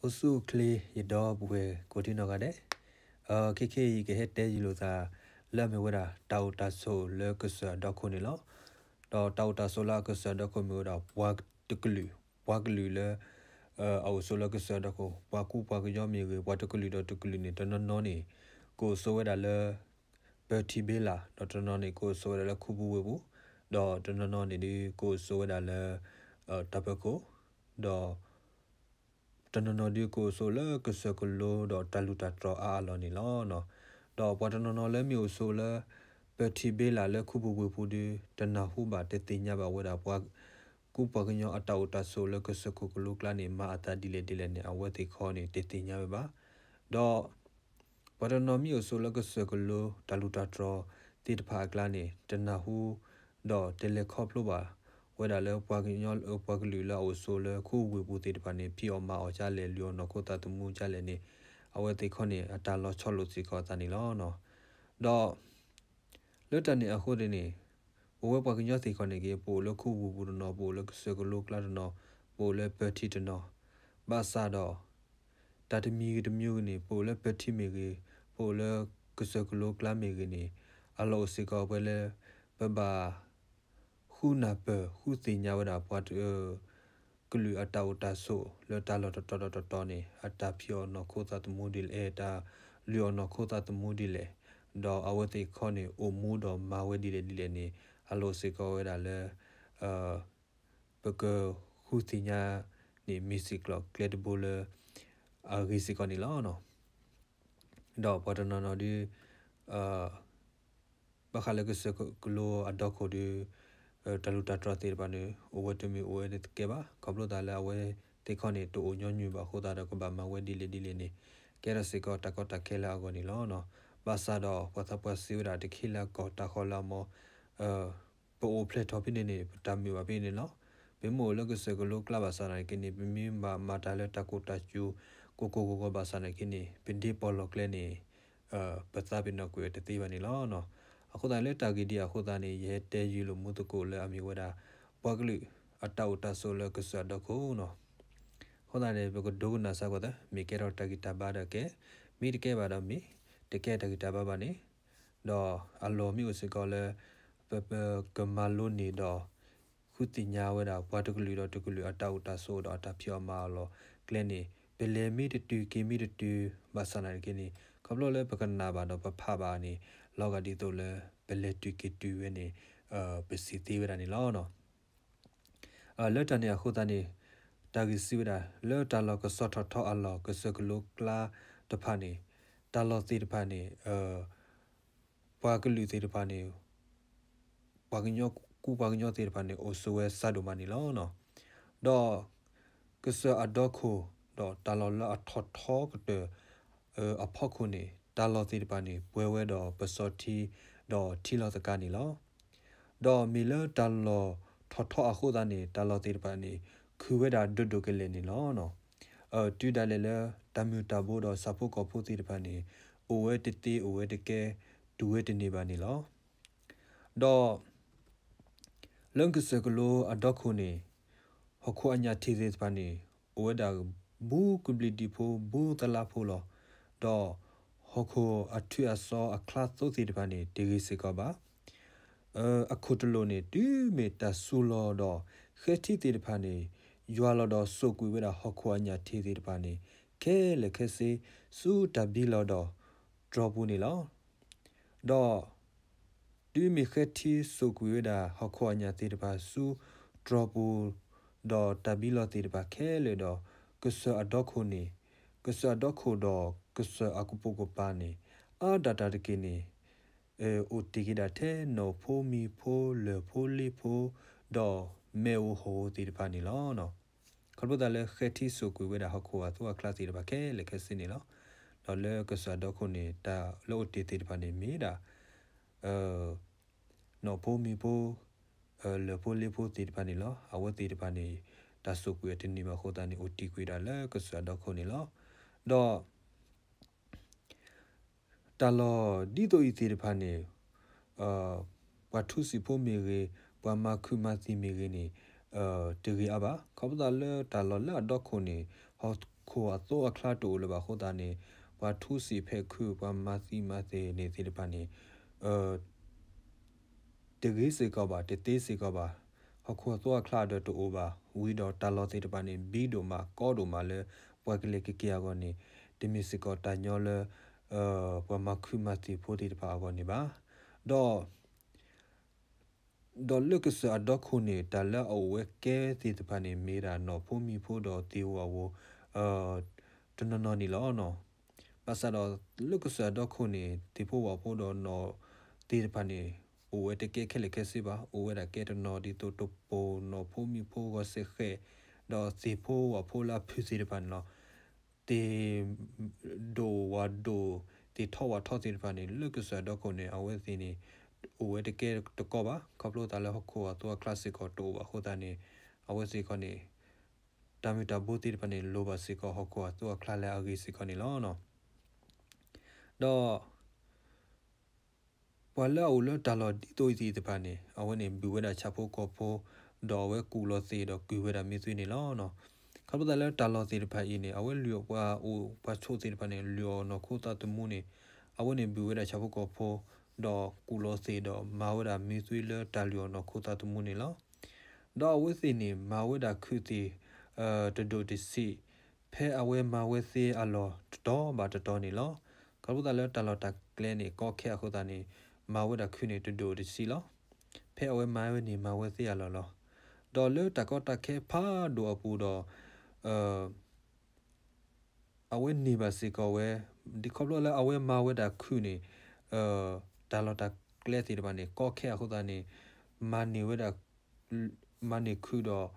အိၣ်ဆူၣ်အိၣ်ချ့ ယဒီပုၢ်ဝဲၢ်ကိးဒံနီၢ်ဂၤဒဲး, ခဲခဲအံၤ ယကဟဲတဲယုာ်လိာ်သး လၢအမ့ၢ်ဝဲဒၣ် တၢ်အိၣ်တၢ်ဆိးလၢကစၢၢ်အဒီခိၣ်န့ၣ်လီၤ. ဒီးတၢ်အိၣ်တၢ်ဆိးလၢအကစၢၢ်အဒီခိၣ်မ့ၢ်ဝဲဒၣ် ပှၤတကလုာ်, ပှၤကလုာ်လၢ အအိၣ်ဆိးလၢကစၢၢ်အဒီခိၣ်, ပှၤကူပှၤကညီမ့ၢ်ဂ့ၤ, ပှၤတကလုာ်ဒီးတကလုာ်န့ၣ် တနီၤနီၤန့ၣ် ကအိၣ်ဆိးဝဲဒၣ်လၢ ပၢၤထံဘ့လး, ဒီးတနီၤနီၤန့ၣ် ကအိၣ်ဆိးဝဲဒၣ်လၢခူပူၤဝ့ၢ်ပူၤ, ဒီးတနီၤနီၤန့ၣ်ဒုး ကအိၣ်ဆိးဝဲဒၣ်လၢ တၢ်ပၢၤခိၣ်, ဒီး တနီၤနီၤဒုး ကအိၣ်ဆိးလၢကစၢၢ်ကလိ ဒီးတၢ်လူၢ်တၢ်တြီၤအါအါလီၤန့ၣ်လီၤ. ဒီးပှၤတနီၤနီၤလၢမ့ၢ်အိၣ်ဆိးလၢ ပၢၤထံဘ့လးလၢခူပူၤဝ့ၢ်ပူၤဒုး တနၢ်ဟူဘၣ် တသ့ၣ်ညါဘၣ်ဝဲဒၣ် ပှၤကူပှၤကညီအတၢ်အိၣ်တၢ်ဆိးလၢကစၢၢ်ခိၣ်ကလိကျါန့ၣ် မၤအသးဒ်လဲၣ်ဒ်လဲၣ်န့ၣ် အဝဲသ့ၣ်ခီန့ၣ် တသ့ၣ်ညါဝဲဘၣ်. ဒီး ပှၤတနီၤမ့ၢ်အိၣ်ဆိးလၢကစၢၢ်ကလိ တၢ်လူၢ်တၢ်တြီၤသ့ၣ်တဖၣ်အကျါန့ၣ် တနၢ်ဟူ ဒီးတလဲၤခီဖျိဘၣ် ဝဲဒၣ်လၢပှၤကညီ ပှၤကလုာ်လၢအအိၣ်ဆိးလၢခူပူၤဝ့ၢ်ပူၤသ့ၣ်တဖၣ်န့ၣ် ဖံးအီၣ်မၤအီၣ်ဒ်လဲၣ် လုၢ်အီၣ်နီၢ်ခိသးသမူဒ်လဲၣ်န့ၣ် အဝဲသ့ၣ်ခီန့ၣ် အတၢ်လီၤဆီလိာ်စ့ၢ်ကီးအသးန့ၣ်လီၤ. ဒီး လၢတၢ်န့ၣ်အဃိန့ၣ် ပဝဲပှၤကညီသ့ၣ်တဖၣ်န့ၣ်က့ ပအိၣ်လၢခူပူၤဝ့ၢ်ပူၤတနီၤ, ပအိၣ်လၢကစၢၢ်ကလိကျါတနီၤ, ပအိၣ်လၢပၢၤထံတနီၤ, ဘၣ်ဆၣ်ဒီး တၢ်တမံၤဂ့ၤတမံၤဂ့ၤန့ၣ် ပအိၣ်လၢပၢၤထံမ့ၢ်ဂ့ၤ, ပအိၣ်လၢကစၢၢ်ကလိကျါမ့ၢ်ဂ့ၤန့ၣ် အလီၢ်အိၣ်စ့ၢ်ကီးပှၤလၢ ပဘၣ် ဃုနၢ်ပၢၢ်ဃုသ့ၣ်ညါဝဲဒၣ်ပှၤတ ကလုာ်အတၢ်အိၣ်တၢ်ဆိးလၢတၢ်လီၢ်တတီၤတတီၤန့ၣ် အတၢ်ဖံးအီၣ်နီၢ်ခိသးသမူဒ်လဲၣ်, တၢ်လုၢ်အီၣ်နီၢ်ခိသးသမူဒ်လဲၣ်, ဒီးအဝဲသ့ၣ်ခီန့ၣ် အိၣ်မူဒီးမၤဝဲဒ်လဲၣ်ဒ်လဲၣ်န့ၣ် အလီၢ်အိၣ်စ့ၢ်ကီးဝဲဒၣ်လၢ ပကဃုသ့ၣ်ညါန့ၣ် မ့ၢ်စ့ၢ်ကီးကျဲတဘိလၢ အဂ့ၤစ့ၢ်ကီးန့ၣ်လီၤ. ဒီးပှၤတနီၤနီၤဒုး ဘၣ်ဃးလၢကစၢၢ်ကလိအဒီခိၣ်ဒီး တၢ်လူၢ်တၢ်တြီၤသ့ၣ်တဖၣ်န့ၣ် အိၣ်ဝဲတမ့ၢ်အိၣ်ဝဲတကဲဘၣ်. ခီဖျိသးလၢအဝဲသ့ၣ်ခီန့ၣ် တအိၣ်ညီနုၢ်ဘၣ်အဃိသတးဒီး ကဘၣ်မၤဝဲဒ်လဲၣ်ဒ်လဲၣ်န့ၣ် ကဲထီၣ်စ့ၢ်ကီးတၢ်ကီတၢ်ခဲလၢအဂီၢ်န့ၣ်လီၤ. ဘၣ်ဆၣ်ဒီး ပှၤသးပှၢ်စံးဝဲဒၣ် တခ့လၢအကီၢ် တၢ်ဃီလၢအမီၤ ပအိၣ်ဖျဲၣ်ထီၣ်ဖဲန့ၣ်န့ၣ် ပတၢ်မုာ်ဘၣ်ဖဲန့ၣ်လီၤ. ပမ့ၢ်အိၣ်လၢကစၢၢ်ကလိကျါဘၣ်ဆၣ်သနာ်က့န့ၣ် ပမ့ၢ်ဘၣ်မၤတၢ်လၢတၢ်ကိၢ်တၢ်စူၤ ကိၢ်ကိၢ်ဂီၤဂီၤဘၣ်ဆၣ်သနာ်က့န့ၣ် ပဒ့ပီၢ်လီၢ်ကျဲန့ၣ် ပသးပ့ၤနီၣ်ကွံာ်အီၤတသ့ဘၣ်န့ၣ်လီၤ. အဃိသတးလၢတၢ်ဂ့ၢ်ဒ်အဃိသတးန့ၣ် ယဟဲတဲယုာ်လီၤမူသကိးလၢအမ့ၢ်ဝဲဒၣ် ပှၤကလုာ်အတၢ်အိၣ်တၢ်ဆိးလၢကစၢၢ်အဒီခိၣ်န့ၣ် အဃိသတးန့ၣ် ပကဒိကနၣ်စ့ၢ်ကီးသ့ မ့ၢ်ကဲထီၣ်တၢ်ဂံၢ်တၢ်ဘါဒီးကဲ, မ့ၢ်တကဲဘၣ်ဒီးမ့ၢ်, တကဲတၢ်ဂံၢ်တၢ်ဘါဘၣ်န့ၣ်, ဒီးအလီၢ်မ့ၢ်အိၣ်စ့ၢ်ကီးလၢ ပ ပကမၤလိန့ၢ်ဒီး ဃုသ့ၣ်ညါဝဲဒၣ် ပှၤတကလုာ်ဒီးတကလုာ်အတၢ်အိၣ်တၢ်ဆိးဒီးအတၢ်ဖံးအီၣ်မၤအီၣ်လီၢ်ကျဲန့ၣ် ပလဲၤမ့ၢ်တတုၤက့ၤမ့ၢ်တတုၤ ဘၣ်ဆၣ်သနာ်က့န့ၣ် ခီဖျိလၢပကနၣ်ဘၣ်ဒီးပဖးဘၣ်န့ၣ် လီၤဂာ်ဒ်သိးလၢ ပလဲၤတုၤက့ၤတုၤဝဲန့ၣ် ပစံးသ့ဝဲဒၣ်န့ၣ်လီၤ. လၢတၢ်န့ၣ်အဃိသတးန့ၣ် တၢ်ဂ့ၢ်စံးဝဲဒၣ် လၢတၢ်လီၢ်ကစီၤထီၣ်ထီအလီၢ် ကစၢၢ်ကလိကျါတဖၣ်န့ၣ် တၢ်လီၢ်သ့ၣ်တဖၣ်န့ၣ် ပှၤကလုာ်သ့ၣ်တဖၣ်န့ၣ် ပှၤကညီ ကူပှၤကညီသ့ၣ်တဖၣ်န့ၣ် အိၣ်ဆိးဝဲစှၤဒိၣ်မးန့ၣ်လီၤ. ဒီးကစၢၢ်အဒီခိၣ် ဒီးတၢ်လီၢ်လၢအထီၣ်ထီကတၢၢ် အဖီခိၣ်န့ၣ် တၢ်လီၢ်သ့ၣ်တဖၣ်န့ၣ် ပှဲၤဝဲဒီးပစီၤထံ ဒီးထံလီၤသကၤန့ၣ်လီၤ. ဒီးမ့ၢ်လၢတၢ်လီၢ်ထီၣ်ထီအဃိသတးန့ၣ် တၢ်လီၢ်သ့ၣ်တဖၣ်န့ၣ် ခုၣ်ဝဲဒၣ်ဒိၣ်ဒိၣ်ကလဲာ်န့ၣ်လီၤ. တုၤဒၣ်လဲာ်လၢ တၢ်မုၢ်တၢ်ဘိဒီးဆၣ်ဖိကီၢ်ဖိသ့ၣ်တဖၣ်န့ၣ် အိၣ်ဝဲတသ့အိၣ်ဝဲတကဲ တူၢ်ဝဲတန့ၢ်ဘၣ်န့ၣ်လီၤ. ဒီး လၢကစၢၢ်ကလိအဒီခိၣ်န့ၣ် ဟီၣ်ခိၣ်အညၣ်ထံးသ့ၣ်တဖၣ်န့ၣ် အိၣ်ဝဲဒၣ် ဘူးကဘျံးဒံးဖိ ဘူးသလါဖိလီၤ. ဒီးဟီၣ်ခိၣ်အထုးအစီအချါသိသ့ၣ်တဖၣ်န့ၣ် တဂ့ၤစ့ၢ်ကီးဘၣ်. အခိၣ်တလိၣ်န့ၣ် တုၤမ့ၢ်တၢ်စူၤလီၤဒီး ဃဲထံသ့ၣ်တဖၣ်န့ၣ် ယွၤလီၤဒီးစိာ်ကွံာ်ဝဲဒၣ် ဟီၣ်ခိၣ်အညၣ်ထံးသ့ၣ်တဖၣ်န့ၣ် ခဲလၢာ်ခဲဆ့ ဆူတၢ်ဘံလီၤဒီးတြီၤပူၤန့ၣ်လီၤ. ဒီး တုၤမ့ၢ်ဃဲထံစိာ်ကွံာ်ဝဲဒၣ် ဟီၣ်ခိၣ်အညၣ်သ့ၣ်တဖၣ်ဆူတြီၤပူၤ ဒီးတၢ်ဘံလီၤသ့ၣ်တဖၣ်ခဲလၢာ်ဒီး ကစၢၢ်အဒီခိၣ်န့ၣ် ကစၢၢ်အဒီခိၣ်ဒီးကစၢၢ်အကပိာ်ကပၤန့ၣ် အါဒၣ်တၢ်တက့ၢ်န့ၣ် အိၣ်တ့ၢ်က့ၤဒၣ်ထဲနီၣ်ဖိမံၤဖိ လၢၢ်ဖိလ့ဖိ ဒီးမ့ၣ်ဧိၤဟီၣ်ဧိၤသ့ၣ်တဖၣ်န့ၣ်လီၤ. ခီဖျိသတးလၢဃဲထံစိာ်ကွံာ်ဝဲဒၣ် ဟီၣ်ခိၣ်အသိအချါသ့ၣ်တဖၣ်ခဲလၢာ်ခဲဆ့န့ၣ်လီၤ. ဒီးလၢကစၢၢ်အဒီခိၣ်န့ၣ် တၢ်လၢအိၣ်တ့ၢ်သ့ၣ်တဖၣ်န့ၣ်မ့ၢ်ဒၣ် နီၣ်ဖိမံၤဖိ လၢၢ်ဖိလ့ဖိသ့ၣ်တဖၣ်န့ၣ်လီၤ. အဝဲသ့ၣ်တဖၣ်န့ၣ် တၢ်စိာ်ကွံာ်အတန့ၢ်ဘၣ်အဃိသတးန့ၣ် အိၣ်တ့ၢ်ကွံာ်ဒၣ်လၢကစၢၢ်အဒီခိၣ်န့ၣ်လီၤ. ဒီး တၢ်လီၢ်ဒ်သိးအံၤသ့ၣ်တဖၣ်န့ၣ် ပှၤထူစံာ်ဖိမ့ၢ်ဂ့ၤ, ပှၤမၤခုၣ်မၤသံၣ်မ့ၢ်ဂ့ၤန့ၣ် တဂ့ၤအါဘၣ်. ခီဖျိသတးလၢတၢ်လီၢ်လၢအဒီခိၣ်န့ၣ် ဟီၣ်ခိၣ်အသိအချါတအိၣ်လၢၤဘၣ်အဃိသတးန့ၣ် ပှၤထူစံာ်ဖဲးခုၣ် ပှၤမၤသံမၤသ့ၣ်န့ၣ်သ့ၣ်တဖၣ်န့ၣ် တဂ့ၤစ့ၢ်ကီးဘၣ် တသ့စ့ၢ်ကီးဘၣ်. ဟီၣ်ခိၣ်အသိအချါဒီးတအိၣ်ဘၣ်. ဝံၤဒီးတၢ်လီၢ်သ့ၣ်တဖၣ်န့ၣ် ဘံဒိၣ်မးကီဒိၣ်မးလၢ ပှၤကလဲၤကက့ၤအဂီၢ်န့ၣ် တမ့ၢ်စ့ၢ်ကီးတၢ်ညီလၢ ပှၤမၤခုၣ်မၤသံၣ်ဖိသ့ၣ်တဖၣ်အဂီၢ်န့ၣ်ဘၣ်. ဒီး ဒီးလၢကစၢၢ်အဒီခိၣ်န့ၣ် တၢ်လၢအအိၣ်ဝဲကဲသ့ၣ်တဖၣ်န့ၣ် မ့ၢ်ဒၣ်နီၢ်ဖိမံၤဖိဒီးသ့ၣ်ဧိၤအဧိၤ တနီၤနီၤန့ၣ်လီၤ. ဘၣ်ဆၣ်ဒီးလၢကစၢၢ်အဒီခိၣ်န့ၣ် သ့ၣ်ဖိဝၣ်ဖိဒီးနီၢ်သ့ၣ်တဖၣ်န့ၣ် အိၣ်ဝဲတကဲခဲလၢာ်ခဲဆ့ဘၣ်. အိၣ်ဝဲဒၣ်ကဲတနီၤဒ်သိးတပိၢ်နီၢ်ဖိမံၤဖိဂီၤစဲးဃဲး ဒီးသ့ၣ်ဖိဝၣ်ဖိလၢအဖုၣ်သ့ၣ်တဖၣ်န့ၣ်လီၤ. သ့ၣ်ဒိၣ်ဝၣ်ဒိၣ် သ့ၣ်ထီဝၣ်ထီသ့ၣ်တဖၣ်န့ၣ် လၢကစၢၢ်ဒီခိၣ်န့ၣ် အဝဲသ့ၣ်န့ၣ် အိၣ်ဝဲတကဲတကီဘၣ်. ခီဖျိသးလၢဟီၣ်ခိၣ်အသိအချါစ့ၢ်ကီးတအိၣ်ဘၣ်အဃိသတးန့ၣ် အဝဲသ့ၣ်ခီန့ၣ် တၢ်မုၢ်တၢ်ဘိသ့ၣ်တဖၣ်န့ၣ် လိၣ်ဘၣ်စ့ၢ်ကီးဟီၣ်ခိၣ်အသိအချါလၢအဂ့ၤစ့ၢ်ကီးန့ၣ်လီၤ. ဒီး ပှၤလၢအအိၣ်လၢတၢ်လီၢ်ဒ်သိးအံၤသ့ၣ်တဖၣ်န့ၣ် အဝဲန့ၣ်ဘုၣ်ဝဲဒၣ်ဆၣ်ဖိကီၢ်ဖိ ဒီးအဝဲကူၣ်လီၤသ့ၣ်ဒီးကုၢ်ဝဲဒၣ်မံသွံန့ၣ်လီၤ. ခီဖျိသးလၢတၢ်လီၢ်သ့ၣ်တဖၣ်အံၤန့ၣ် အဝဲလုၢ်အီၣ်ပှၤအိၣ်ပှၤဆိးသ့ၣ်တဖၣ်န့ၣ် လုၢ်အီၣ်နီၢ်ခိသးသမူန့ၣ် အဝဲန့ၣ်ဘုၣ်ဝဲဒၣ်ဆၣ်ဖိကီၢ်ဖိ ဒီးကူၣ်လီၤသ့ၣ်ဒီးမၤဝဲဒၣ်မံသွံလၢတၢ်လုၢ်အီၣ်နီၢ်ခိသးသမူန့ၣ်လီၤ. ဒီးအဝဲသ့ၣ်န့ၣ် မၤဝဲဒၣ်ခုၣ်သ့ၣ် တဒိၣ်တဆံး ဖဲအဝဲမၤဝဲသ့အလီၢ်တတီၤဘၣ်တတီၤန့ၣ်လီၤ. ခီဖျိသးလၢတၢ်လီၢ်တၢ်ကျဲန့ၣ် ကီခဲအဃိသတးန့ၣ် မၤဝဲဒၣ်ခုၣ်န့ၣ်တဒိၣ်တဆံးလီၤ. ဖဲအဝဲမၤဝဲန့ၣ် မၤဝဲသ့အလီၢ်လီၤ. ဒီးလၢတၢ်ကီတၢ်ခဲဖးဒိၣ်အပူၤဒီး အဝဲန့ၢ်ဘၣ်စ့ၢ်ကီးဝဲ ဒ်ခီဖျိလၢအဝဲမၤဝဲဒၣ်ခုၣ်န့ၣ် တၢ်လီၢ်တၢ်ကျဲသ့ၣ်တဖၣ်န့ၣ် ကီခဲအဃိသတးန့ၣ် မၤန့ၢ်ဝဲဒၣ် မၤန့ၢ်ခုၣ်ဒီး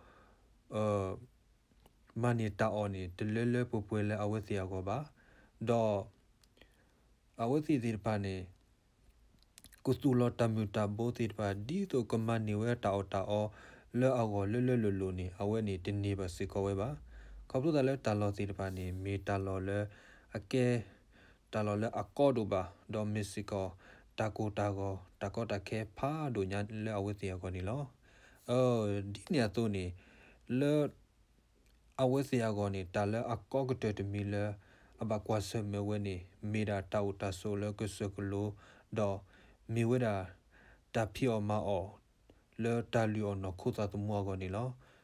မၤန့ၢ်တၢ်အီၣ်န့ၣ် တလၢလၢပှဲၤပှဲၤလၢအဝဲသ့ၣ်အဂီၢ်ဘၣ်. ဒီး အဝဲသ့ၣ်သ့ၣ်တဖၣ်န့ၣ် ကသူၣ်လီၤတၢ်မုၢ်တၢ်ဘိသ့ၣ်တဖၣ် ဒ်သိးကမၤန့ၢ်ဝဲတၢ်အီၣ်တၢ်အီလၢအဂီၢ်လၢလၢလိၤလိၤန့ၣ် အဝဲန့ၣ်တန့ၢ်ဘၣ်စ့ၢ်ကီးဝဲဘၣ်. ခီဖျိသးလၢတၢ်လီၢ်သ့ၣ်တဖၣ်န့ၣ် မ့ၢ်တၢ်လီၢ်လၢအကဲ တၢ်လီၢ်လၢအကီဒိၣ်ဘၣ် ဒီးမ့ၢ်စ့ၢ်ကီး တၢ်ကိၢ်တၢ်ဂီၤ တၢ်ကီတၢ်ခဲဖးဒိၣ်ညါလၢအဝဲသ့ၣ်အဂီၢ်န့ၣ်လီၤ. ဒ်န့ၣ်အသိးန့ၣ် လၢ အဝဲသ့ၣ်အဂီၢ်န့ၣ် တၢ်လၢအကီကတၢၢ်တမံၤလၢ အဘၣ်ကွၢ်ဆၢၣ်မဲာ်ဝဲန့ၣ် မ့ၢ်ဒၣ်တၢ်အိၣ်တၢ်ဆိးလၢကစၢၢ်ကလိ ဒီးမ့ၢ်ဝဲဒၣ် တၢ်ဖံးအီၣ်မၤအီၣ် လၢတၢ်လုၢ်အီၣ်နီၢ်ခိသးသမူအဂီၢ်န့ၣ်လီၤ.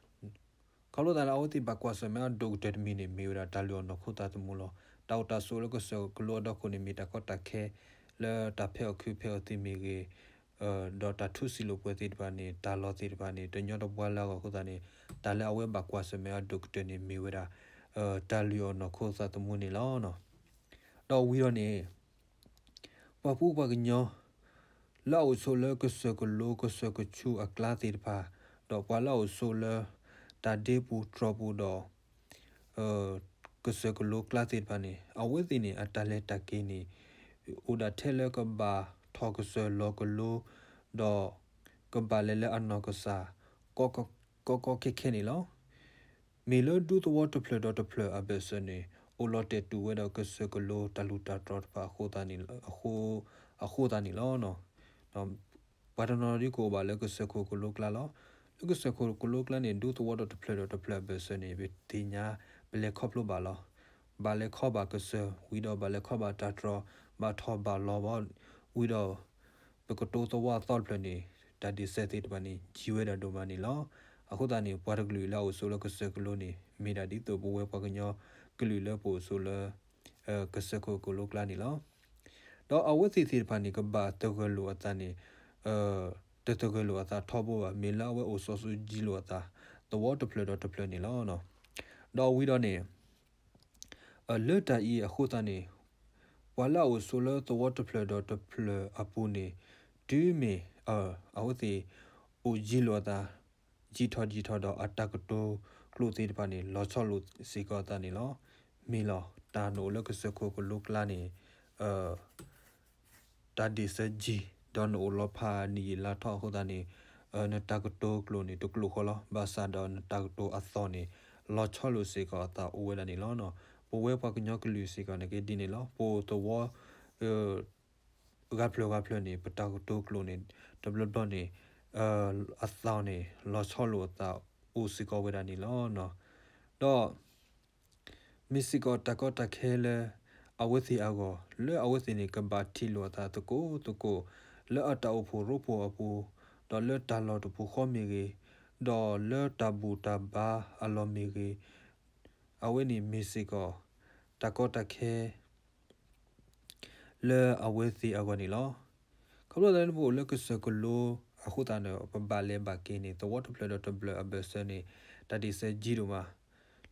ခီဖျိသးလၢအဝဲသ့ၣ်ဘၣ်ကွၢ်ဆၢၣ်မဲာ်အဒိၣ်ကတၢၢ်တမံၤန့ၣ် မ့ၢ်ဝဲဒၣ်တၢ်လုၢ်အီၣ်နီၢ်ခိသးသမူလီၤ. တၢ်အိၣ်တၢ်ဆိးလၢကစၢၢ်ကလိအဒီခိၣ်န့ၣ် မ့ၢ်တၢ်ကီတၢ်ခဲ လၢတၢ်ဖဲးအီၣ်ခုးဖဲးအီၣ်သ့ၣ်မ့ၢ်ဂ့ၤ ဒီးတၢ်ထူစံာ်လိာ်ပှဲၤသ့ၣ်တဖၣ်န့ၣ် တၢ်လီၢ်သ့ၣ်တဖၣ်န့ၣ် တညီတပှၢ်လၢအဂီၢ်အဃိသတးန့ၣ် တၢ်လၢအဝဲဘၣ်ကွၢ်ဆၢၣ်မဲာ်အဒိၣ်ကတၢၢ်န့ၣ် မ့ၢ်ဝဲဒၣ် တၢ်လုၢ်အီၣ်နီၢ်ခိသးသမူန့ၣ်လီၤ. ဒီးဝံၤဒီးန့ၣ် ပှၤကူပှၤကညီ လၢအအိၣ်ဆိးလၢကစၢၢ်ကလိကစၢၢ်ကဆူးအကျါသ့ၣ်တဖၣ် ဒီးပှၤလၢအအိၣ်ဆိးလၢ တၢ်ဒ့ပူၤတြီၤပူၤဒီး ကစၢၢ်ကလိကျါသ့ၣ်တဖၣ်န့ၣ် အဝဲသ့ၣ်န့ၣ် အတၢ်လဲၤတၢ်က့ၤန့ၣ် အိၣ်ဒၣ်ထဲလၢကဘၣ်ထီၣ်ကစၢၢ်လီၤကလိ ဒီး ကဘၣ်လဲၤလၢအနီၢ်ကစၢ် ကီကီခဲခဲန့ၣ်လီၤ. မ့ၢ်လၢဒူသဝီတဖျၢၣ်ဒီးတဖျၢၣ်အဘၢၣ်စၢၤန့ၣ် အိၣ်လီၤတဲာ်တူာ်ဝဲဒီးကစၢၢ်ကလိတၢ်လူၢ်တၢ်တြီၤတဖၣ်အဃိသတးန့ၣ်လီၤ. ပှၤတနီၤနီၤဒ်ကအိၣ်ဘၣ်လၢကစၢၢ်ခိၣ်ကလိကျါလီၤ. လၢကစၢၢ်ခိၣ်ကလိကျါန့ၣ် ဒူသဝီဒီးတဖျၢၣ်ဒီးတဖျၢၣ်အဘၢၣ်စၢၤန့ၣ် ပသ့ၣ်ညါ ပလဲၤခီဖျိဘၣ်လီၤ. ဘၣ်လဲၤခီဘၣ်ကစၢၢ် ဝံၤဒီးဘၣ်လဲၤခီဘၣ်တၢ်တြီၤ ဘၣ်ထီၣ်ဘၣ်လီၤဘၣ် ဝံၤဒီး ပကတိၤသဝီအသီတဖျၢၣ်န့ၣ် တၢ်ဒ့ၣ်စဲးသ့ၣ်တဖၣ်န့ၣ် ယံၤဝဲဒၣ်ဒိၣ်မးန့ၣ်လီၤ. အဃိသတးန့ၣ် ပှၤတကလုာ်လၢအအိၣ်ဆိးလၢကစၢၢ်ကလိန့ၣ် မ့ၢ်ဒၣ်ဒ်သိးပဝဲပှၤကညီကလုာ်လၢပအိၣ်ဆိးလၢ ကစၢၢ်ခိၣ်ကလိကျါန့ၣ်လီၤ. ဒီးအဝဲသ့ၣ်သ့ၣ်တဖၣ်န့ၣ် ကဘၣ်သဂၢၢ်လိာ်အသးန့ၣ် တသဂၢၢ်လိာ်အသးထီဘိဘၣ် မ့ၢ်လၢအဝဲအိၣ်စီၤစုၤယံၤလိာ်အသး သဝီတဖျၢၣ်ဒီးတဖျၢၣ်န့ၣ်လီၤ. ဒီးဝံၤဒီးန့ၣ် လၢတၢ်အံၤအဃိသတးန့ၣ် ပှၤလၢအအိၣ်ဆိးလၢသဝီတဖျၢၣ်ဒီးတဖျၢၣ်အပူၤန့ၣ် တုၤမ့ၢ် အဝဲသ့ၣ် အိၣ်ယံၤလိာ်အသး ယံာ်ထီၣ်ယံာ်ထီၣ်ဒီးအတၢ်ကတိၤကျိာ်သ့ၣ်တဖၣ်န့ၣ် လီၤဆီလိာ်စ့ၢ်ကီးအသးန့ၣ်လီၤ. မ့ၢ်လီၤ တၢ်နအိၣ်လၢကစၢၢ်ခိၣ်ကလိကျါန့ၣ် တၢ်ဒ့ၣ်စၢးယံၤ ဒီးနအိၣ်လီၤဖးနံၣ်ယံာ်လါထီၣ်အဃိသတးန့ၣ် နတၢ်ကတိၤကျိာ်န့ၣ် တကျိာ်ဃီလီၤ. ဘၣ်ဆၣ်ဒီးနတၢ်ကတိၤအသီၣ်န့ၣ် လီၤဆီလိာ်စ့ၢ်ကီးအသးအိၣ်ဝဲဒၣ်န့ၣ်လီၤ. ပဝဲပှၤကညီကလုာ်စ့ၢ်ကီးန့ၣ်က့ဒ်န့ၣ်လီၤ. ပအိၣ်သဝီ ဂၤဖျၢၣ်ဂၤဖျၢၣ်န့ၣ် ပတၢ်ကတိၤကျိာ်န့ၣ် တဘျီဘျီန့ၣ် အသီၣ်န့ၣ် လီၤဆီလိာ်အသးအိၣ်စ့ၢ်ကီးဝဲဒၣ်န့ၣ်လီၤ. ဒီး မ့ၢ်စ့ၢ်ကီးတၢ်ကီတၢ်ခဲလၢ အဝဲသ့ၣ်အဂီၢ် လၢအဝဲသ့ၣ်န့ၣ် ကဘၣ်ထံၣ်လိာ်အသးသကိးသကိး လၢအတၢ်အိၣ်ဖှိၣ်ရိဖှိၣ်အပူၤ, ဒီးလၢတၢ်လီၢ်တပူၤဃီမ့ၢ်ဂ့ၤ, ဒီးလၢတၢ်ဘူၣ်တၢ်ဘါအလီၢ်မ့ၢ်ဂ့ၤ, အဝဲန့ၣ်မ့ၢ်စ့ၢ်ကီး တၢ်ကီတၢ်ခဲ လၢအဝဲသ့ၣ်အဂီၢ်န့ၣ်လီၤ. ခီဖျိလၢပအိၣ်လၢကစၢၢ်ကလိအဃိသတးန့ၣ် ပဘၣ်လဲၤဘၣ်က့ၤန့ၣ် သဝီတဖျၢၣ်ဒီးတဖျၢၣ်အဘၢၣ်စၢၤန့ၣ် တၢ်ဒ့ၣ်စၢၤကံဒိၣ်မး,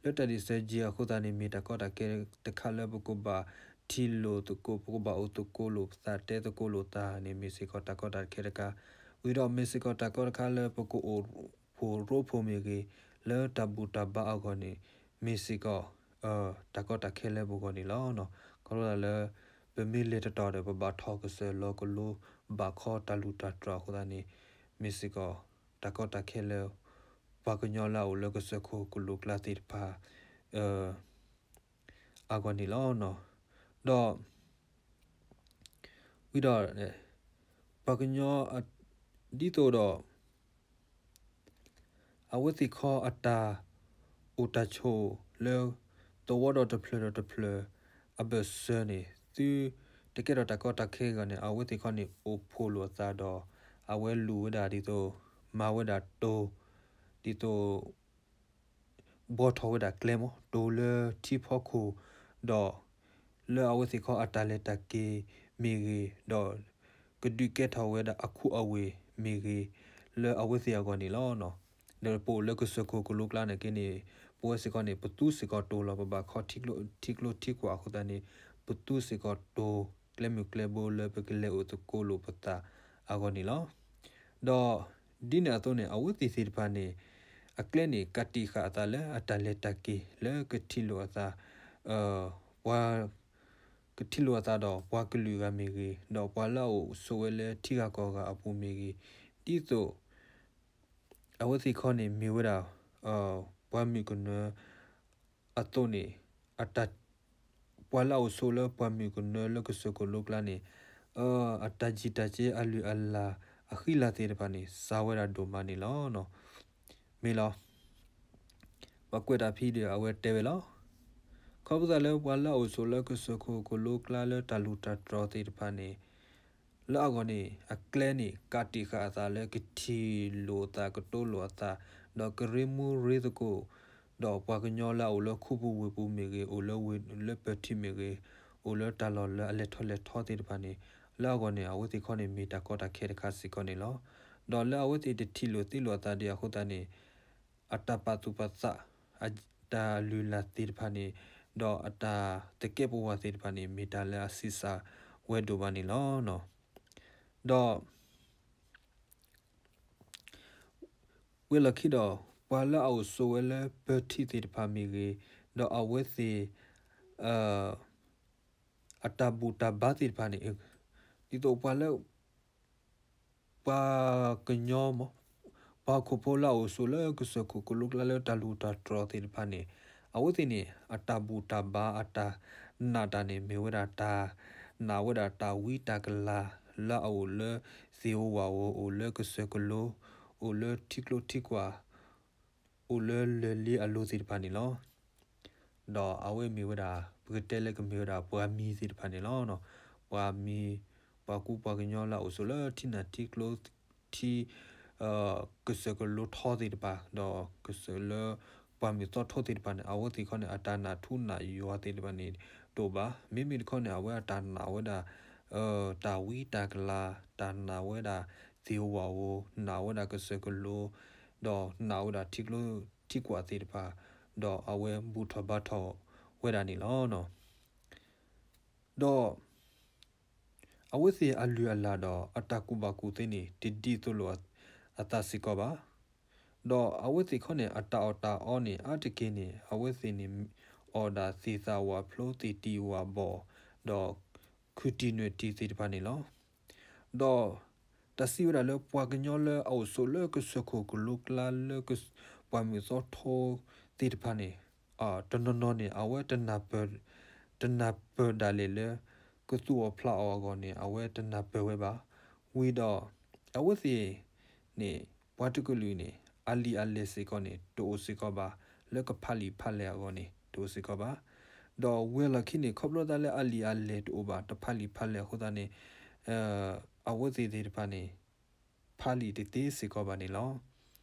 လၢတၢ်ဒ့ၣ်စၢၤကံအဃိသတးန့ၣ် မ့ၢ်တၢ်ကီတၢ်ခဲတခါလၢပကဘၣ်ထံၣ်လိာ်သကိး ပကဘၣ်အိၣ်သကိးလိာ်ပသး တဲသကိးလိာ်သးန့ၣ် မ့ၢ်စ့ၢ်ကီးတၢ်ကီတၢ်ခဲတခါ, ဝံၤဒီးမ့ၢ်စ့ၢ်ကီးတၢ်ကီတခါလၢပကအိၣ်ဖှိၣ်ရိဖှိၣ်မ့ၢ်ဂ့ၤ, လၢတၢ်ဘူၣ်တၢ်ဘါအဂီၢ်န့ၣ် မ့ၢ်စ့ၢ်ကီး တၢ်ကီတၢ်ခဲလၢပဂီၢ်န့ၣ်လီၤ. ခီဖျိလၢ ပမ့ၢ်လဲၤတတီၤဒီး ပဘၣ်ထီၣ်ကစၢၢ်လီၤကလိ ဘၣ်ခီတၢ်လူၢ်တၢ်တြီၤအဃိသတးန့ၣ် မ့ၢ်စ့ၢ်ကီး တၢ်ကီတၢ်ခဲလၢ ပှၤကညီလၢအအိၣ်လၢကစၢၢ်ခိၣ်ကလိကျါသ့ၣ်တဖၣ် အဂီၢ်န့ၣ်လီၤ. ဒီး ဝံၤဒီး ပှၤကညီ ဒ်သိးဒီး အဝဲသ့ၣ်ခီအတၢ်အိၣ်တၢ်ဆိးလၢ သဝီဒီးတဖျၢၣ်ဒီးတဖျၢၣ် အဘၢၣ်စၢၤန့ၣ် သုတကဲထီၣ်တၢ်ကီတၢ်ခဲအဂီၢ်န့ၣ် အဝဲသ့ၣ်ခီန့ၣ် အိၣ်ဖှိၣ်လိာ်အသးဒီး အဝဲလူၤဝဲဒၣ်ဒ်သိး မၤဝဲဒၣ်တိၤ ဒ်သိး ဘှီထီၣ်ဝဲဒၣ်ကျဲမး တိၤလၢထံဖီခိၣ် ဒီး လၢအဝဲသ့ၣ်ခီအတၢ်လဲၤတၢ်က့ၤမ့ၢ်ဂ့ၤ, ဒီး ကဒုးကဲထီၣ်ဝဲဒၣ်အခိၣ်အဝ့ၢ်မ့ၢ်ဂ့ၤ, လၢအဝဲသ့ၣ်အဂီၢ်န့ၣ်လီၤ. ဒီးပအိၣ်လၢကစၢၢ်ခိၣ်ကလိကျါန့ၣ်က့န့ၣ် ပဝဲစ့ၢ်ကီးန့ၣ် ပသူစ့ၢ်ကီးတိၤလီၤ. ပဘၣ်ခီထံကျိထံကွာ်အဃိသတးန့ၣ် ပသူစ့ၢ်ကီးတိၤ ကျဲမုၢ်ကျဲဘိလၢပကလဲၤအိၣ်သကိးလိာ်ပသးအဂီၢ်န့ၣ်လီၤ. ဒီး ဒ်န့ၣ်အသိးန့ၣ် အဝဲသ့ၣ်သ့ၣ်တဖၣ်န့ၣ် အကျဲန့ၣ် ကးတံာ်ဃာ်အသးလၢအတၢ်လဲၤတၢ်က့ၤ လၢကထံၣ်လိာ်အသး ပှၤ ကထံၣ်လိာ်အသးဒီးပှၤကလုာ်ဂၤမ့ၢ်ဂ့ၤ, ဒီးပှၤလၢအအိၣ်ဆိးဝဲလၢထံဂၤကီၢ်ဂၤအပူၤမ့ၢ်ဂ့ၤ, ဒ်သိး အဝဲသ့ၣ်ခီန့ၣ်မ့ၢ်ဝဲဒၣ် ပှၤမုၣ်ကနၢအသိးန့ၣ် အတၢ် ပှၤလၢအအိၣ်ဆိးလၢပှၤမုၣ်ကနၢလၢကစၢၢ်ခိၣ်လိကျါန့ၣ် အတၢ်ယံာ်တၢ်စ့အလုၢ်အလၢ်အဃံလၤသ့ၣ်တဖၣ်န့ၣ် စှၤဝဲဒၣ်ဒိၣ်မးန့ၣ်လီၤ. မ့ၢ်လီၤ. ပကွဲးတၢ်ဖဲဒီးအဝဲတဲဝဲလီၤ. ခီဖျိသးလၢပှၤလၢအအိၣ်ဆိးလၢကစၢၢ်ခိၣ်ကလိကျါလၢတၢ်လူၢ်တၢ်တြီၤသ့ၣ်တဖၣ်န့ၣ် လၢအဂီၢ်န့ၣ် အကျဲန့ၣ် ကးတံာ်ဃာ်အသးလၢကထံၣ်လိာ်အသးကတိၤလိာ်အသး ဒီးကရ့မူရ့သကိး ဒီးပှၤကညီလၢအအိၣ်လၢခူပူၤဝ့ၢ်ပူၤမ့ၢ်ဂ့ၤ, အိၣ်လၢဝ့ၢ်လၢပၢၤထံးမ့ၢ်ဂ့ၤ, အိၣ်လၢတၢ်လီၢ်လၢအလဲၤထီၣ်လဲၤထီသ့ၣ်တဖၣ်န့ၣ် လၢအဂီၢ်န့ၣ် အဝဲသ့ၣ်ခီန့ၣ်မ့ၢ်တၢ်ကီတၢ်ခဲတခါစ့ၢ်ကီးန့ၣ်လီၤ. ဒီးလၢအဝဲသ့ၣ်တထံၣ်လိာ်သ့လိာ်အသးဒံးအဃိသတးန့ၣ် အတၢ်ပာ်သူၣ်ပာ်သး အတၢ်လုၢ်လၢ်သ့ၣ်တဖၣ်န့ၣ် ဒီးအတၢ်သကဲးပဝးသ့ၣ်တဖၣ်န့ၣ် မ့ၢ်တၢ်လၢအဆံးစၢ်ဝဲဒိၣ်မးန့ၣ်လီၤ. ဒီး ဝံၤလီၢ်ခံဒီး ပှၤလၢအအိၣ်ဆိးဝဲလၢပၢၤထံးသ့ၣ်တဖၣ်မ့ၢ်ဂ့ၤ, ဒီးအဝဲသ့ၣ် အတၢ်ဘူၣ်တၢ်ဘါသ့ၣ်တဖၣ်န့ၣ် ဒ်သိးပှၤလၢ ပှၤကညီ ပှၤဟီၣ်ခိၣ်ဖိလၢအအိၣ်ဆိးလၢကစၢၢ်ခိၣ်ကလိကျါလၢတၢ်လူၢ်တၢ်တြီၤသ့ၣ်တဖၣ်န့ၣ် အဝဲသ့ၣ်န့ၣ် အတၢ်ဘူၣ်တၢ်ဘါအတၢ်နာ်တၢ်န့ၣ် မ့ၢ်ဝဲဒၣ်တၢ်နာ်ဝဲဒၣ်တၢ်ဝံတၢ်ကလၤ လၢအအိၣ်လၢသ့ၣ်ဧိၤဝၣ်ဧိၤ အိၣ်လၢကစၢၢ်ကလိ အိၣ်လၢထံကျိထံကွာ် အိၣ်လၢလၢၢ်လံအလိၤသ့ၣ်တဖၣ်န့ၣ်လီၤ. ဒီးအဝဲမ့ၢ်ဝဲဒၣ် ပကတဲလၢကမ့ၢ်ဝဲဒၣ်ပှၤမံၤသ့ၣ်တဖၣ်န့ၣ်လီၤ. ပှၤမံၤ ပှၤကူပှၤကညီလၢအအိၣ်ဆိးလၢထံနၢ်ထံကျိ ထံ ကစၢၢ်ကလိထီသ့ၣ်တဖၣ် ဒီးကစၢၢ်လၢပှၢ်မုၢ်သီထိသ့ၣ်တဖၣ်န့ၣ် အဝဲသ့ၣ်ခီန့ၣ် အတၢ်နာ်ထူနာ်ယွၤသ့ၣ်တဖၣ်န့ၣ် တအိၣ်ဘၣ်. မ့မ့ၢ်တခီန့ၣ် အဝဲအတၢ်နာ်ဝဲဒၣ် တၢ်ဝံတၢ်ကလၤ တၢ်နာ်ဝဲဒၣ်သ့ၣ်ဧိၤဝၣ်ဧိၤ နာ်ဝဲဒၣ်ကစၢၢ်ကလိ ဒီးနာ်ဝဲဒၣ်ထံကျိထံကွာ်သ့ၣ်တဖၣ် ဒီးအဝဲဘူၣ်ထီၣ်ဘါထီၣ်ဝဲဒၣ်န့ၣ်လီၤ. ဒီး အဝဲသ့ၣ်အလုၢ်အလၢ်ဒီးအတၢ်ကူၣ်ဘၣ်ကူၣ်သ့န့ၣ် တဒ်သိးလိာ်အသးစ့ၢ်ကီးဘၣ်. ဒီးအဝဲသ့ၣ်ခီန့ၣ် အတၢ်အီၣ်တၢ်အီန့ၣ် အါတက့ၢ်န့ၣ် အဝဲသ့ၣ်န့ၣ် အီၣ်ဒၣ်သ့ၣ်သၣ်ဝၣ်ဖျိသ့ၣ်တံၢ်ဝၣ်ဘီၣ် ဒီးခုၣ်တံၢ်နွဲၣ်တံၢ်သ့ၣ်တဖၣ်န့ၣ်လီၤ. ဒီး တၢ်စံးဝဲဒၣ်လၢပှၤကညီလၢအအိၣ်ဆိးလၢကစၢၢ်ခိၣ်ကလိကျါလၢ ပှၢ်မုၢ်သီထိသ့ၣ်တဖၣ်န့ၣ် တနီၤနီၤန့ၣ် အဝဲ တနၢ်ပၢၢ်ဒၣ်လဲာ်လၢ ကသူၣ်အီၣ်ဖျးအီၣ်အဂီၢ်န့ၣ် အဝဲတနၢ်ပၢၢ်ဝဲဘၣ်. ဝံၤဒီး အဝဲသ့ၣ်န့ၣ် ပှၤတကလုာ်န့ၣ် အလံာ်အလဲၢ်စ့ၢ်ကီးန့ၣ် တအိၣ်စ့ၢ်ကီးဘၣ်, လၢကဖးလံာ်ဖးလဲၢ်အဂီၢ်န့ၣ် တအိၣ်စ့ၢ်ကီးဘၣ်. ဒီးဝဲလီၢ်ခံန့ၣ် ခီဖျိသးလၢအလံာ်အလဲၢ်တအိၣ်ဘၣ် တဖးလံာ်ဖးလဲၢ်အဃိသတးန့ၣ် အဝဲသ့ၣ်သ့ၣ်တဖၣ်န့ၣ် ဖးလံာ်တသ့စ့ၢ်ကီးဘၣ်န့ၣ်လီၤ.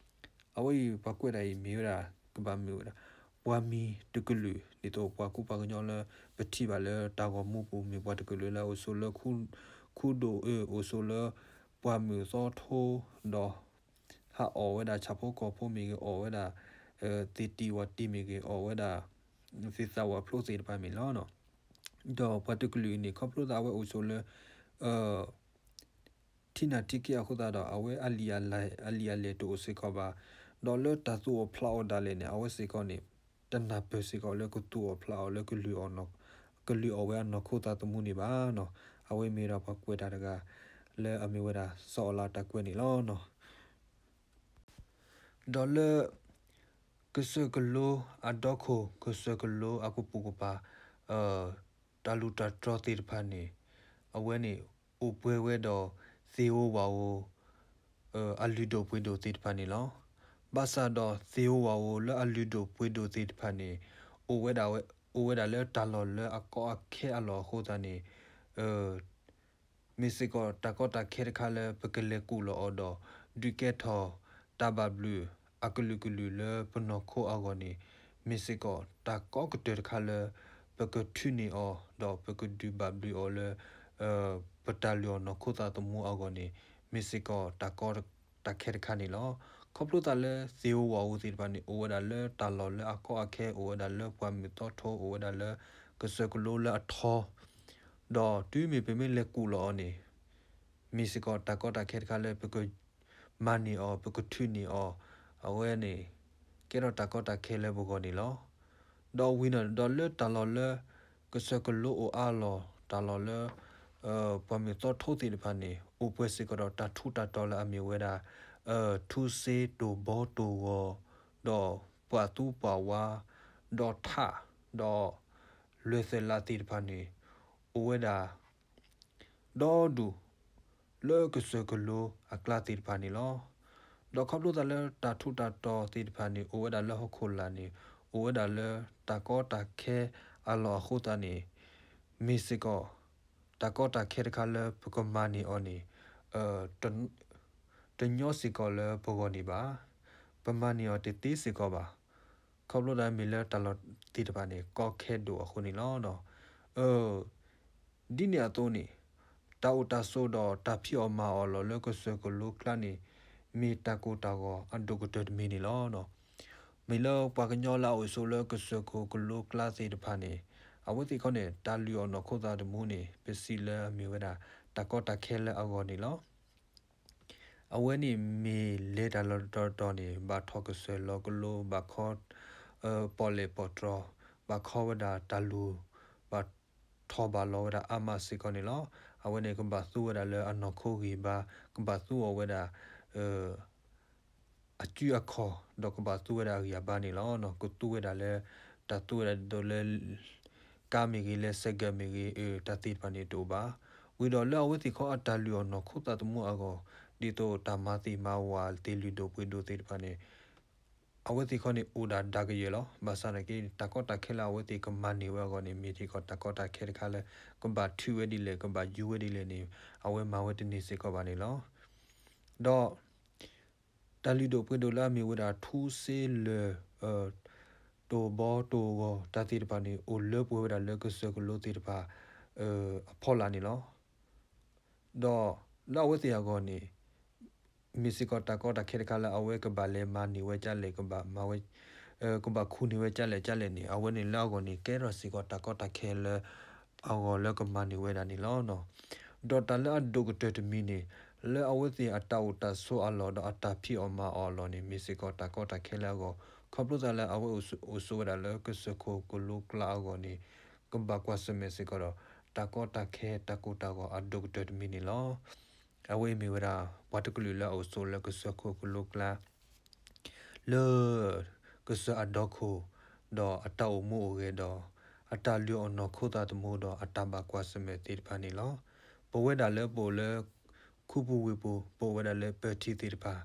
အဝဲအံၤပှၤကွဲးတၢ်အံၤမ့ၢ်ဝဲဒၣ် ကဘၣ်မ့ၢ်ဝဲဒၣ် ပှၤမံၤတကလုာ် ဒ်သိးပှၤကူပှၤကညီလၢ ပထံၣ်ဘၣ်လၢတၢ်ဂီၤမူပူၤ မ့ၢ်ပှၤတကလုာ်လၢအအိၣ်ဆိးလၢ ခူဒိၣ်အၢ အိၣ်ဆိးလၢ ပှၢ်မုၢ်သီထိ ဒီး ဟးအီၣ်ဝဲဒၣ်ဆၣ်ဖိကီၢ်ဖိမ့ၢ်ဂ့ၤ အီၣ်ဝဲဒၣ် သ့ၣ်တံၢ်ဝၣ်တံၢ်မ့ၢ်ဂ့ၤ အီၣ်ဝဲဒၣ် သ့ၣ်သၣ်ဝၣ်ဖျိသ့ၣ်တဖၣ်မ့ၢ်လီၤ. ဒီးပှၤတကလုာ်အံၤန့ၣ် ခီဖျိသးအဝဲအိၣ်ဆိးလၢ ထံနၢ်ထံက့အဃိသတးဒီး အဝဲအလံာ်အလဲၢ်တအိၣ်စ့ၢ်ကီးဘၣ်. ဒီးလၢတၢ်သူၣ်အီၣ်ဖျးအီၣ်ဒၣ်လဲာ်န့ၣ် အဝဲစ့ၢ်ကီးန့ၣ် တနၢ်ပၢၢ်စ့ၢ်ကီးလၢကသူၣ်အီၣ်ဖျးအီၣ်လၢ ကလုၢ်အီၣ်ဝဲအနီၢ်ခိသးသမူန့ၣ်ဘၣ်. အဝဲမ့ၢ်ဝဲဒၣ်ပှၤကွဲးတၢ်တဂၤ လၢအမ့ၢ်ဝဲဒၣ် စီၤအၤလးတၢ်ကွဲးန့ၣ်လီၤ. ဒီးလၢ ကစၢၢ်ကလိအဒီခိၣ် ကစၢၢ်ကလိအကပိာ်ကပၤ တၢ်လူၢ်တၢ်တြီသ့ၣ်တဖၣ်န့ၣ် အဝဲန့ၣ်အိၣ်ပှဲၤဝဲဒီး သ့ၣ်ဧိၤဝၣ်ဧိၤ အလုၢ်ဒိၣ်ပှ့ၤဒိၣ်သ့ၣ်တဖၣ်န့ၣ်လီၤ. ဘၣ်ဆၣ်ဒီးသ့ၣ်ဧိၤဝၣ်ဧိၤလၢအလုၢ်ဒိၣ်ပှ့ၤဒိၣ်သ့ၣ်တဖၣ်န့ၣ် အိၣ်ဝဲဒၣ် အိၣ်ဝဲဒၣ်လၢတၢ်လီၢ်လၢအကီအခဲအလီၢ်အဃိသတးန့ၣ် မ့ၢ်စ့ၢ်ကီးတၢ်ကီတၢ်ခဲတခါလၢပကလဲၤကူၣ်လီၤအီၤဒီး ဒုးကဲထီၣ်တၢ်ဘၣ်ဘျုးအကလုာ်ကလုာ်လၢပနီၢ်ခိအဂီၢ်န့ၣ် မ့ၢ်စ့ၢ်ကီးတၢ်ကီကတၢၢ်တခါလၢ ပကထုးန့ၢ်အီၤ ဒီးပကဒုးဘၣ်ဘျုးအီၤလၢ ပတၢ်လုၢ်အီၣ်နီၢ်ခိသးသမူအဂီၢ်န့ၣ် မ့ၢ်စ့ၢ်ကီးတၢ်ကီတၢ်ခဲတခါန့ၣ်လီၤ. ခီဖျိသးလၢသ့ၣ်ဧိၤဝၣ်ဧိၤသ့ၣ်တဖၣ်န့ၣ် အိၣ်ဝဲဒၣ်လၢတၢ်လီၢ်လၢအကီအခဲ အိၣ်ဝဲဒၣ်လၢပှၢ်မုၢ်သီထိ အိၣ်ဝဲဒၣ်လၢကစၢၢ်ကလိလၢအထီ ဒီးတုၤမ့ၢ်ပမ့ၢ်လဲၤကူၣ်လီၤအီၤန့ၣ် မ့ၢ်စ့ၢ်ကီးတၢ်ကီတၢ်ခဲတခါလၢပကမၤန့ၢ်အီၤ ပကထုးန့ၢ်အီၤ အဝဲန့ၣ် ကဲထီၣ်တၢ်ကီတၢ်ခဲလၢပဂီၢ်န့ၣ်လီၤ. ဒီးဝံၤဒီးလၢတၢ်လီၢ်လၢ ကစၢၢ်ကလိအိၣ်အါလီၢ် တၢ်လီၢ်လၢ ပှၢ်မုၢ်သီထိသ့ၣ်တဖၣ်န့ၣ် အိၣ်ပှဲၤစ့ၢ်ကီးဒီးတၢ်ထူးတၢ်တီၤလၢအမ့ၢ်ဝဲဒၣ် ထူစ့တိၢ်ဘီတိၢ်ဂီၤ ဒီးပှၤသူပှၤဝါ ဒီးထး ဒီး လွဲၢ်သၢလးသ့ၣ်တဖၣ်န့ၣ် အိၣ်ဝဲဒၣ် ဒီဒူၣ် လၢကစၢၢ်ကလိအကျါသ့ၣ်တဖၣ်န့ၣ်လီၤ. ဒီးခီဖျိသးလၢတၢ်ထူးတၢ်တီၤသ့ၣ်တဖၣ်န့ၣ် အိၣ်ဝဲဒၣ်လၢဟီၣ်ခိၣ်လာ်န့ၣ် အိၣ်ဝဲဒၣ်လၢတၢ်ကီတၢ်ခဲအလီၢ်အဃိသတးန့ၣ် မ့ၢ်စ့ၢ်ကီး တၢ်ကီတၢ်ခဲတခါလၢပကမၤန့ၢ်အီၤန့ၣ် တညီစ့ၢ်ကီးလၢပဂီၢ်န့ၣ်ဘၣ်. ပမၤန့ၢ်အီၤတသ့စ့ၢ်ကီးဘၣ်. ခီဖျိသးမ့ၢ်လၢတၢ်လီၢ်သ့ၣ်တဖၣ်န့ၣ် ကီခဲဒိၣ်အဃိန့ၣ်လီၤ. ဒ်န့ၣ်အသိးန့ၣ် တၢ်အိၣ်တၢ်ဆိးဒီးတၢ်ဖံးအီၣ်မၤအီၣ်အလီၢ်လၢကစၢၢ်ကလိကျါန့ၣ် မ့ၢ်တၢ်ကိၢ်တၢ်ဂီၤအဒိၣ်ကတၢၢ်တမံၤန့ၣ်လီၤ. မ့ၢ်လၢပှၤကညီလၢအအိၣ်ဆိးလၢကစၢၢ်ခိၣ်ကလိကျါသ့ၣ်တဖၣ်န့ၣ် အဝဲသ့ၣ်ခီန့ၣ် တၢ်လုၢ်အီၣ်နီၢ်ခိသးသမူန့ၣ် ပစံးလၢအမ့ၢ်ဝဲဒၣ် တၢ်ကီတၢ်ခဲလၢအဂီၢ်န့ၣ်လီၤ. အဝဲန့ၣ်မ့ၢ်လဲၤတၢ်လီၢ်တတီၤတီၤန့ၣ် ဘၣ်ထီၣ်ကစၢၢ်လီၤကလိ ဘၣ်ခီ ပီၣ်လဲၣ်ပီၣ်တြီၤ ဘၣ်ခီဝဲဒၣ်တၢ်လူၤ ဘၣ်ထီၣ်ဘၣ်လီၤဝဲဒၣ်အါမးစ့ၢ်ကီးန့ၣ်လီၤ. အဝဲန့ၣ်ကဘၣ်သူဝဲဒၣ်လၢအနီၢ်ခိဂံၢ်ဘါ ကဘၣ်သူအီၤဝဲဒၣ် အစုအခီၣ် ဒီးကဘၣ်သူဝဲဒၣ်အဂံၢ်အဘါန့ၣ်လီၤ. ကသူဝဲဒၣ်လၢ တၢ်သူဝဲဒၣ်ဒ်သိးလၢ ကါမ့ၢ်ဂ့ၤ လၢစဲးကၢးမ့ၢ်ဂ့ၤ တၢ်သ့ၣ်တဖၣ်န့ၣ်တအိၣ်ဘၣ်. ဝံၤဒီးလၢအဝဲသ့ၣ်ခီအတၢ်လုၢ်အီၣ်နီၢ်ခိသးသမူအဂီၢ် ဒ်သိးတၢ်မၤသ့ၣ်မၤဝၤသ့ၣ်လုၢ်ဒိၣ်ပှ့ၤဒိၣ်သ့ၣ်တဖၣ်န့ၣ် အဝဲသ့ၣ်ခီန့ၣ်အိၣ်ဒၣ်ဒၣ်ကယဲၢ်လီၤ. ဘၣ်ဆၣ်သနာ်က့ တၢ်ကီတၢ်ခဲလၢအဝဲသ့ၣ်ကမၤန့ၢ်ဝဲအဂီၢ်န့ၣ် မ့ၢ်ထံကီၢ်တၢ်ကီတၢ်ခဲတခါလၢ ကဘၣ်ထုးဝဲဒ်လဲၣ် ကဘၣ်ယူၤဝဲဒ်လဲၣ်န့ၣ် အဝဲမၤဝဲတန့ၢ်စ့ၢ်ကီးဘၣ်န့ၣ်လီၤ. ဒီး တၢ်လုၢ်ဒိၣ်ပှ့ၤဒိၣ်လၢအမ့ၢ်ဝဲဒၣ်ထူစ့လၢၢ် တိၢ်ဘီတိၢ်ဂီၤ တၢ်သ့ၣ်တဖၣ်န့ၣ် အိၣ်လၢပှဲၤဝဲဒၣ်လၢကစၢၢ်ကလိသ့ၣ်တဖၣ် အဖီလာ်န့ၣ်လီၤ. ဒီးလၢအဝဲသ့ၣ်အဂီၢ်န့ၣ် မ့ၢ်စ့ၢ်ကီးတၢ်ကီတၢ်ခဲတခါလၢအဝဲကဘၣ်လဲၤမၤန့ၢ်ဝဲကၢ်လဲၣ် ကဘၣ်မၤဝဲ ကဘၣ်ခူၣ်န့ၢ်ဝဲကၢ်လဲၣ်ကၢ်လဲၣ်န့ၣ် အဝဲန့ၣ်လၢအဂီၢ်န့ၣ် ကဲထီၣ်စ့ၢ်ကီးတၢ်ကီတၢ်ခဲလၢ အဂီၢ်လၢကမၤန့ၢ်ဝဲဒၣ်န့ၣ်လီၤ. ဒီးတၢ်လၢအဒိၣ်ကတၢၢ်တမံၤန့ၣ် လၢအဝဲသ့ၣ်အတၢ်အိၣ်တၢ်ဆိးအလီၢ်ဒီးအတၢ်ဖံးအီၣ်မၤအီၣ်အလီၢ်န့ၣ် မ့ၢ်စ့ၢ်ကီးတၢ်ကီတၢ်ခဲလၢအဂီၢ် ခီဖျိသးလၢအဝဲအိၣ်ဆိးဝဲဒၣ်လၢကစၢၢ်ခိၣ်ကလိကျါအဂီၢ်န့ၣ် ကဘၣ်ကွၢ်ဆၢၣ်မဲာ်စ့ၢ်ကီးဒီး တၢ်ကီတၢ်ခဲတၢ်ကိၢ်တၢ်ဂီၤအဒိၣ်ကတၢၢ်တမံၤန့ၣ်လီၤ. အဝဲအံၤမ့ၢ်ဝဲဒၣ် ပှၤတကလုာ်လၢအအိၣ်ဆိးလၢကစၢၢ်ခိၣ်ကလိကျါ လၢ ကစၢၢ်အဒီခိၣ် ဒီးအတၢ်အိၣ်မူအိၣ်ဂဲၤဒီး အတၢ်လုၢ်အီၣ်နီၢ်ခိသးသမူဒီးအတၢ်ဘၣ်ကွၢ်ဆၢၣ်မဲာ်သ့ၣ်တဖၣ်န့ၣ်လီၤ. ပဝဲဒၣ်လၢပအိၣ်လၢ ခူပူၤဝ့ၢ်ပူၤ ပအိၣ်ဝဲဒၣ်လၢပၢထံသ့ၣ်တဖၣ်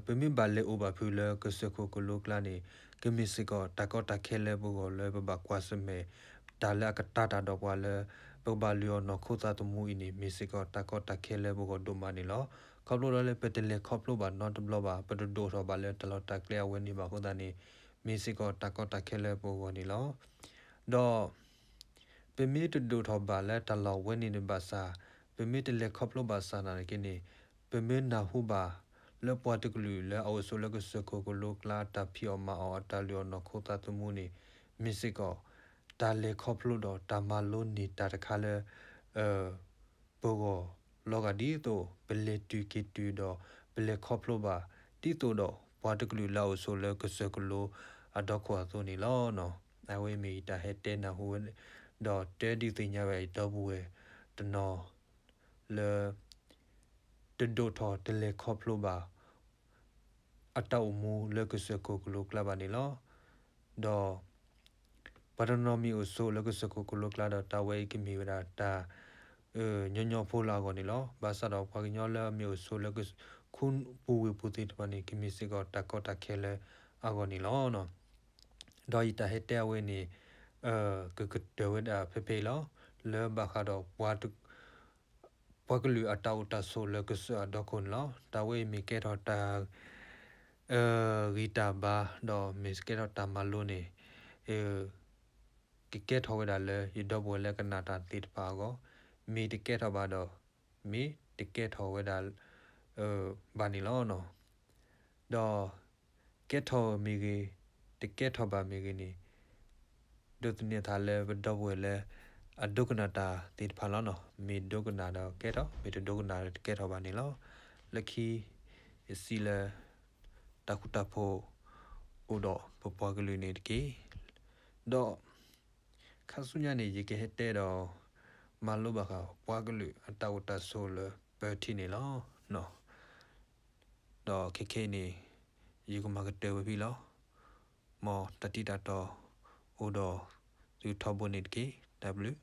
ပမ့ၢ်ဘၣ်လဲၤအိၣ်ဘၣ်ဖုးလၢကစၢၢ်ခိၣ်ကလိကျါန့ၣ် ကမ့ၢ်စ့ၢ်ကီးတၢ်ကီတၢ်ခဲလၢပဂီၢ်လၢပဘၣ်ကွၢ်ဆၢၣ်မဲာ် တၢ်လၢအကတၢၢ်တၢ်ဒီးပှၤလၢ ပကဘၣ်လုၢ်အီၣ်နီၢ်ခိသးသမူအံၤန့ၣ် မ့ၢ်စ့ၢ်ကီးတၢ်ကီတၢ်ခဲလၢပဂီၢ်ဒိၣ်မးန့ၣ်လီၤ. ခီဖျိလၢပတလဲၤခီဖျိဘၣ်နီတဘျီဘၣ်, ပတဒိၣ်ထီၣ်ဘၣ်လၢတၢ်လီၢ်တၢ်ကျဲအဝဲန့ၣ်ဘၣ်အဃိသတးန့ၣ် မ့ၢ်စ့ၢ်ကီးတၢ်ကီတၢ်ခဲလၢပဂီၢ်န့ၣ်လီၤ. ဒီး ပမ့ၢ်တဒိၣ်ထီၣ်ဘၣ်လၢတၢ်လီၢ်ဝဲန့ၣ်ဘၣ်ဆၣ်, ပမ့ၢ်တလဲၤခီဖျိဘၣ်ဆၣ်နာ်သက့န့ၣ်, ပမ့ၢ်နၢ်ဟူဘၣ်လၢပှၤတကလုာ်လၢအအိၣ်ဆိးလၢကစၢၢ်ခိၣ်ကလိကျါ အတၢ်ဖံးအီၣ်မၤအီၣ်အတၢ်လုၢ်အီၣ်နီၢ်ခိသးသမူန့ၣ် မ့ၢ်စ့ၢ်ကီး တၢ်လဲၤခီဖျိဒီးတၢ်မၤလိန့ၢ်တၢ်တခါလၢ ပဂီၢ်လီၤဂာ်ဒ်သိး ပလဲၤတုၤက့ၤတုၤဒီး ပလဲၤခီဖျိဘၣ် ဒ်သိးဒီးပှၤတကလုာ်လၢအအိၣ်ဆိးလၢကစၢၢ်ကလိအဒီခိၣ်အသိးန့ၣ်လီၤ. အဝဲမ့ၢ်ယတၢ်ဟဲတဲနၢ်ဟူဝဲ ဒီးတဲဒုးသ့ၣ်ညါဝဲအံၤဒီပုၢ်ဝဲၢ်တနီၤလၢ တဒိၣ်ထီၣ်တလဲၤခီဖျိဘၣ် အတၢ်အိၣ်မူလၢကစၢၢ်ခိၣ်ကလိကျါဘၣ်န့ၣ်လီၤ. ဒီး ပှၤတနီၤမ့ၢ်အိၣ်ဆိးလၢကစၢၢ်ခိၣ်ကလိကျါဒီး တၢ်ဝဲအံၤကမ့ၢ်ဝဲဒၣ်တၢ် ညီညီဖိလၢအဂီၢ်န့ၣ်လီၤ. ဘၣ်ဆၣ်ဒီးပှၤကညီလၢအမ့ၢ်အိၣ်ဆိးလၢ ခူပူၤဝ့ၢ်ပူၤသ့ၣ်တဖၣ်န့ၣ် ကမ့ၢ်စ့ၢ်ကီးတၢ်ကီတၢ်ခဲလၢအဂီၢ်န့ၣ်လီၤ. ဒီးယတၢ်ဟဲတဲအဝဲန့ၣ် ကကတၢၢ်ဝဲဒၣ်ဖဲဖဲအံၤလီၤ. လၢဘၣ်ဃးဒီး ပှၤကလုာ်အတၢ်အိၣ်တၢ်ဆိးလၢကစၢၢ်အဒီခိၣ်န့ၣ်လီၤ. တၢ်ဝဲအံၤမ့ၢ်ကဲထီၣ်တၢ် ဂံၢ်တၢ်ဘါ ဒီးမ့ၢ်ကဲထီၣ်တၢ်မၤလိန့ၣ် ကကဲထီၣ်ဝဲဒၣ်လၢယဒီပုၢ်ဝဲၢ်လၢကနၣ်တၢ်သ့ၣ်တဖၣ်အဂီၢ်, မ့ၢ်တကဲထီၣ်ဘၣ်ဒီး မ့ၢ်တကဲထီၣ်ဝဲဒၣ် ဘၣ်န့ၣ်လီၤ. ဒီး ကဲထီၣ်မ့ၢ်ဂ့ၤ, တကဲထီၣ်ဘၣ်မ့ၢ်ဂ့ၤန့ၣ် ဒိးသန့ၤအသးလၢပဒီပုၢ်ဝဲၢ်လၢ အဒိကနၣ်တၢ်သ့ၣ်တဖၣ်လီၤနီၤ. မ့ၢ်ဒိကနၣ်ဒီးကဲထီၣ်, မ့ၢ်တဒိကနၣ်ဒီးတကဲထီၣ်ဘၣ်န့ၣ်လီၤ. လၢခံ ယစံးလၢ တၢ်ဃူတၢ်ဖိး အိၣ်ဒီးပပှၤကလုာ်န့ၣ်တက့ၢ်. ဒီး ခါဆူညါန့ၣ် ယကဟဲတဲဒီး မၤလိဘၣ်ဃးပှၤကလုာ်အတၢ်အိၣ်တၢ်ဆိးလၢပထံၣ်န့ၣ်လီၤ. ဒီးခဲခဲအံၤန့ၣ် ယကမၤကတၢၢ်ဝဲဖဲအံၤလီၤ. မ်တၢ်ထံၣ်တၢ်တီအိၣ်ဒီးသုထီဘိန့ၣ်တက့ၢ်. တၢ်ဘျုး